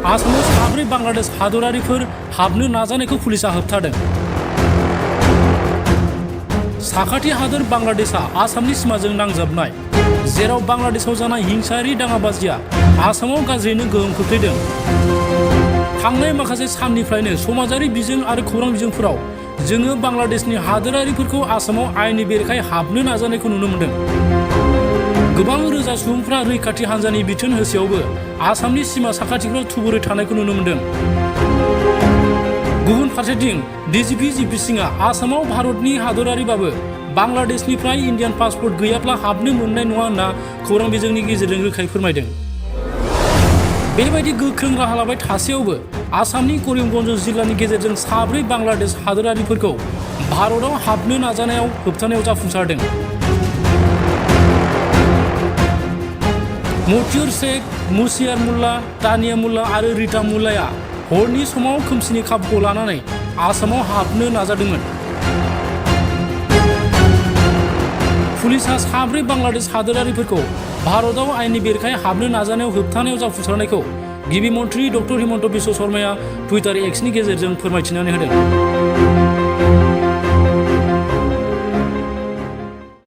आसामाव साब्रै बांलादेश हादरारिफोर हाबनो नाजानायखौ पुलिसा होबथादों। साखाथि हादोर बांलादेशआ आसामनि सिमाजों नांजाबनाय, जेराव बांलादेशआव जानाय हिंसायारि दाङाबाजिया आसामाव गाज्रियैनो गोहोम खोख्लैदों। थांनाय माखासे साननिफ्रायनो समाजारि बिजों आरो खौरां बिजोंफोराव जोङो बांलादेशनि हादोरारिफोरखौ आसामाव आयेननि बेरेखायै हाबनो नाजानायखौ नुनो मोन्दों। गोबां रोजा सुबुंफ्रा रैखाथि हान्जानि बिथोन होसेयावबो आसामनि सिमा साखाथिफ्राव थुबुरै थानायखौ नुनो मोन्दों। गुबुन फारसेथिं डिजिपि जिपि सिंहआ आसामाव भारतनि हादरारिबाबो बांलादेशनिफ्राय इन्डियान पासपर्ट गैयाब्ला हाबनो मोननाय नङा होनना खौरां बिजोंनि गेजेरजों रोखायै फोरमायदों। बेबायदि गोख्रों राहा लाबाय थासेयावबो आसामनि करिमगन्ज जिल्लानि गेजेरजों साब्रै बांलादेश हादोरारिफोरखौ भारतआव हाबनो नाजानायाव होबथानायाव जाफुंसारदों। मतियुर शेख, मुसियार मुल्ला, तानिया मुल्ला आरो रिता मुल्लाया हरनि समाव खोमसिनि खाबुखौ लानानै आसामाव हाबनो नाजादोंमोन। पुलिसा साब्रै बांलादेश हादोरारिफोरखौ भारतआव आयेननि बेरेखायै हाबनो नाजानायाव होबथानायाव जाफुंसारनायखौ गिबि मन्थ्रि डक्टर हिमन्त बिश्व शर्माया टुइटार एक्सनि गेजेरजों फोरमायथिनानै होदों।